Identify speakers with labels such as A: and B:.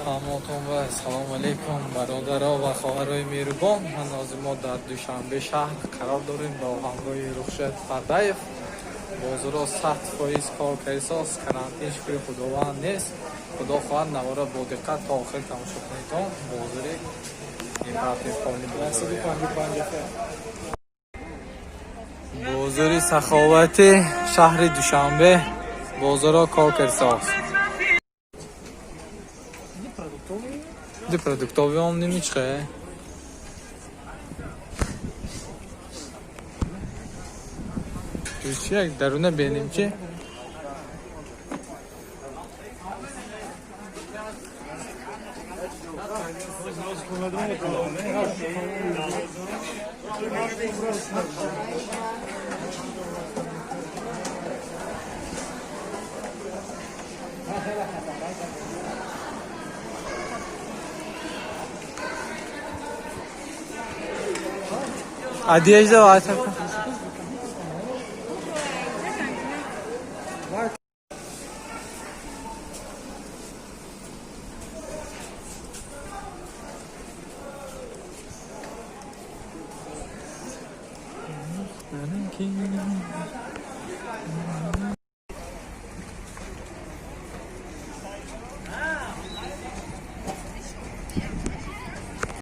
A: Ҳаматон ва салом алейкум, бародаро ва хоҳарои меҳрубон. Ҳанӯзи мо дар Душанбе шаҳр қарор дорем бо ҳамроҳи Рухшад Фардаев. Бозоро 100% кор кардисоз, карантин, шукри Худованд, нест. Худо хоҳад, навора бо диққат то охир тамошо кунедон. Бозори импортни, бозори саховати шаҳри Душанбе, бозоро кор кардисоз. Ди продуктовый ом немичхе. Чи як даруна беним чи? Одежда var.